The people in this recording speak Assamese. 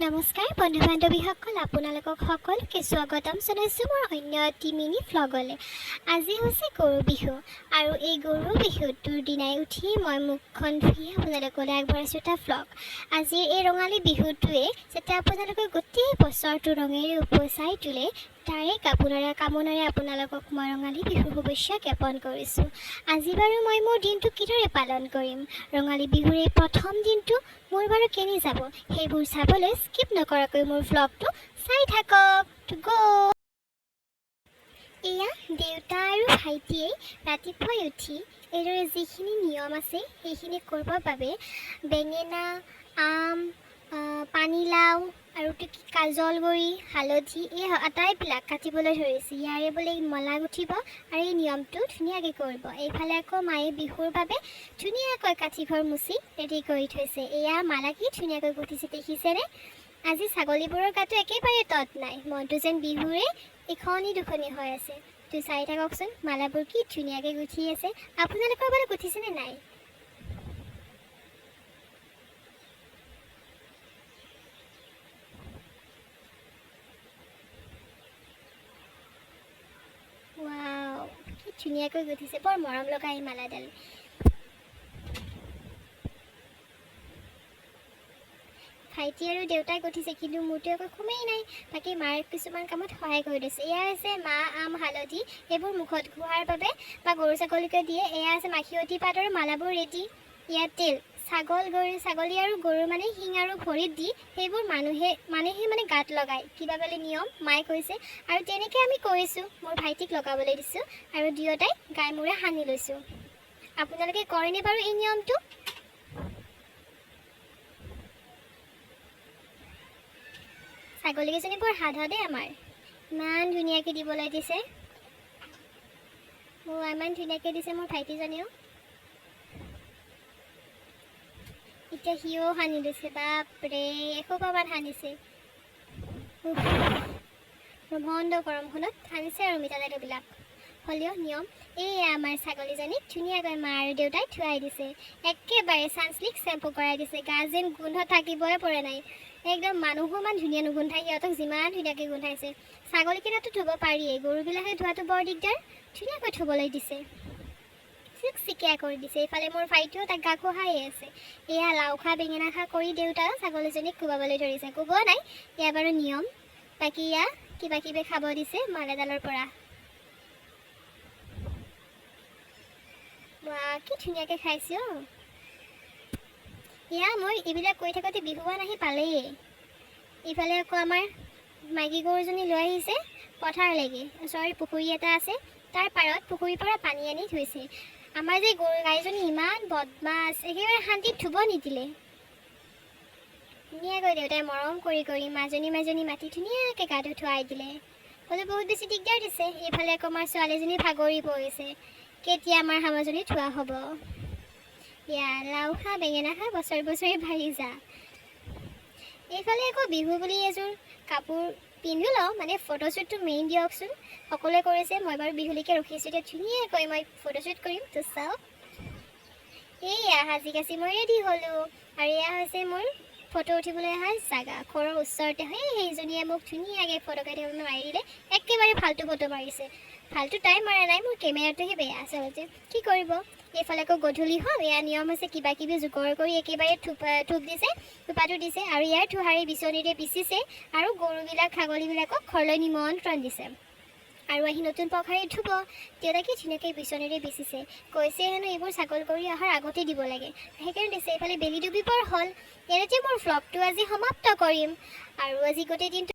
নমস্কাৰ বন্ধু বান্ধৱীসকল, আপোনালোকক সকলোকে স্বাগতম জনাইছোঁ মোৰ অন্য এটি মিনি ভ্লগলৈ। আজি হৈছে গৰু বিহু আৰু এই গৰু বিহুটোৰ দিনাই উঠিয়ে মই মুখখন ধুই আপোনালোকলৈ আগবঢ়াইছোঁ এটা ভ্লগ। আজিৰ এই ৰঙালী বিহুটোৱে যাতে আপোনালোকৰ গোটেই বছৰটো ৰঙেৰে উপচাই তোলে, তাৰে কামনাৰে আপোনালোকক মই ৰঙালী বিহুৰ শুভেচ্ছা জ্ঞাপন কৰিছোঁ। আজি বাৰু মই মোৰ দিনটো কিদৰে পালন কৰিম, ৰঙালী বিহুৰ এই প্ৰথম দিনটো মোৰ বাৰু কেনে যাব, সেইবোৰ চাবলৈ স্কিপ নকৰাকৈ মোৰ ভ্লগটো চাই থাকক। টু গ'। এয়া দেউতা আৰু ভাইটিয়ে ৰাতিপুৱাই উঠি এইদৰে যিখিনি নিয়ম আছে, সেইখিনি কৰিবৰ বাবে বেঙেনা, আম, পানীলাও আৰু কি কাজল গুড়ি, হালধি, এই আটাইবিলাক কাটিবলৈ ধৰিছে। ইয়াৰে বোলে মলা গুঠিব আৰু এই নিয়মটো ধুনীয়াকৈ কৰিব। এইফালে আকৌ মায়ে বিহুৰ বাবে ধুনীয়াকৈ কাঠি ঘৰ মুচি ৰেডি কৰি থৈছে। এয়া মালা কি ধুনীয়াকৈ গুঠিছে, দেখিছেনে? আজি ছাগলীবোৰৰ গাটো একেবাৰে তত নাই, মনটো যেন বিহুৰে এখনি দুখনি হৈ আছে। তো চাই থাককচোন, মালাবোৰ কি ধুনীয়াকৈ গুঠি আছে। আপোনালোকৰ বাৰু গুঠিছেনে নাই? ৱাও, কি ধুনীয়াকৈ গুঠিছে! বৰ মৰম লগা এই মালাডাল। ভাইটি আৰু দেউতাই গুঠিছে, কিন্তু মোৰতো একো কমেই নাই। বাকী মাৰ কিছুমান কামত সহায় কৰি দিছে। এয়া হৈছে মাহ, আম, হালধি, এইবোৰ মুখত ঘঁহাৰ বাবে বা গৰু ছাগলীকে দিয়ে। এয়া আছে মাখিয়তী পাত আৰু মালাবোৰ ৰেডি। ইয়াত তেল, ছাগল গৰু, ছাগলী আৰু গৰু মানে শিং আৰু ভৰিত দি সেইবোৰ মানুহে মানে গাত লগায়, কিবা বোলে নিয়ম মায়ে কৈছে আৰু তেনেকৈ আমি কৰিছোঁ। মোৰ ভাইটিক লগাবলৈ দিছোঁ আৰু দুয়োটাই গাই মূৰে সানি লৈছোঁ। আপোনালোকে কৰেনে বাৰু এই নিয়মটো? ছাগলীকেইজনী বৰ সাধা দেই আমাৰ। ইমান ধুনীয়াকৈ দিবলৈ দিছে মোৰ, ইমান ধুনীয়াকৈ দিছে মোৰ ভাইটিজনেও। এতিয়া সিও সানি লৈছে। বাপৰে, এসোপামান সানিছে। উফ, প্ৰচণ্ড গৰমখনত সানিছে আৰু মিঠাতেলবিলাক। হ'লেও নিয়ম। এইয়া আমাৰ ছাগলীজনীক ধুনীয়াকৈ মা আৰু দেউতাই ধুৱাই দিছে। একেবাৰে চানচিল্ক চেম্পু কৰাই দিছে। গা যেন গোন্ধ থাকিবই পৰা নাই একদম। মানুহো ইমান ধুনীয়া নুগোন্ধায়, সিহঁতক যিমান ধুনীয়াকৈ গোন্ধাইছে। ছাগলীকেইটাতো ধুব পাৰিয়েই, গৰুবিলাকে ধোৱাটো বৰ দিগদাৰ। ধুনীয়াকৈ ধুবলৈ দিছে, চিকচিকীয়া কৰি দিছে। এইফালে মোৰ ভাইটিও তাক গা ঘঁহায়ে আছে। এয়া লাও খা, বেঙেনা খা কৰি দেউতা ছাগলীজনীক কোবাবলৈ ধৰিছে। কোবোৱা নাই, এয়া বাৰু নিয়ম। বাকী এয়া কিবা কিবি খাব দিছে মালাডালৰ পৰা। বাহ, কি ধুনীয়াকৈ খাইছে অ'। এয়া মই এইবিলাক কৰি থাকোঁতে বিহুৱান আহি পালেই। ইফালে আকৌ আমাৰ মাইকী গৰুজনী লৈ আহিছে পথাৰলৈকে। ওচৰৰে পুখুৰী এটা আছে, তাৰ পাৰত পুখুৰীৰ পৰা পানী আনি থৈছে। আমাৰ যে গৰু গাইজনী ইমান বদমাছ, একেবাৰে শান্তিত ধুব নিদিলে। ধুনীয়াকৈ দেউতাই মৰম কৰি কৰি মাজনী মাজনী মাতি ধুনীয়াকৈ গাটো ধুৱাই দিলে। হ'লেও বহুত বেছি দিগদাৰ দিছে। এইফালে আকৌ আমাৰ ছোৱালীজনী ভাগৰি পৰিছে, কেতিয়া আমাৰ হামাজনী ধোৱা হ'ব। ইয়া লাও খা, বেঙেনা খা, বছৰি বছৰি বাঢ়ি যা। এইফালে আকৌ বিহু বুলি এযোৰ কাপোৰ পিন্ধি লওঁ, মানে ফটোশ্বুটটো মেইন দিয়কচোন। সকলোৱে কৰিছে, মই বাৰু বিহুলৈকে ৰখিছোঁ। এতিয়া ধুনীয়াকৈ মই ফটোশ্বুট কৰিম। তো চাওক, এইয়া সাজি কাচি মই ৰেডি হ'লোঁ আৰু এয়া হৈছে মোৰ ফটো উঠিবলৈ অহা জাগা, ঘৰৰ ওচৰতে হয়। সেইজনীয়ে মোক ধুনীয়াকৈ ফটো কেইটা মাৰি দিলে। একেবাৰে ফাল্টু ফটো মাৰিছে। ফাল্টু তাই মাৰা নাই, মোৰ কেমেৰাটোহে বেয়া আচলতে। কি কৰিব? এইফালে আকৌ গধূলি হ'ল। এয়া নিয়ম হৈছে, কিবা কিবি যোগাৰ কৰি একেবাৰে থোপ দিছে, থোপাটো দিছে আৰু ইয়াৰ থোহাৰি বিচনীৰে বিচিছে আৰু গৰুবিলাক, ছাগলীবিলাকক ঘৰলৈ নিমন্ত্ৰণ দিছে আৰু আহি নতুন পঘাৰে ধুব। দেউতাকে কি ধুনীয়াকৈ বিচনীৰে বিচিছে। কৈছে হেনো এইবোৰ ছাগল কৰি অহাৰ আগতে দিব লাগে, সেইকাৰণে দিছে। এইফালে বেলি ডুবিবৰ হ'ল। এনেতে মোৰ ভ্লগটো আজি সমাপ্ত কৰিম আৰু আজি গোটেই দিনটো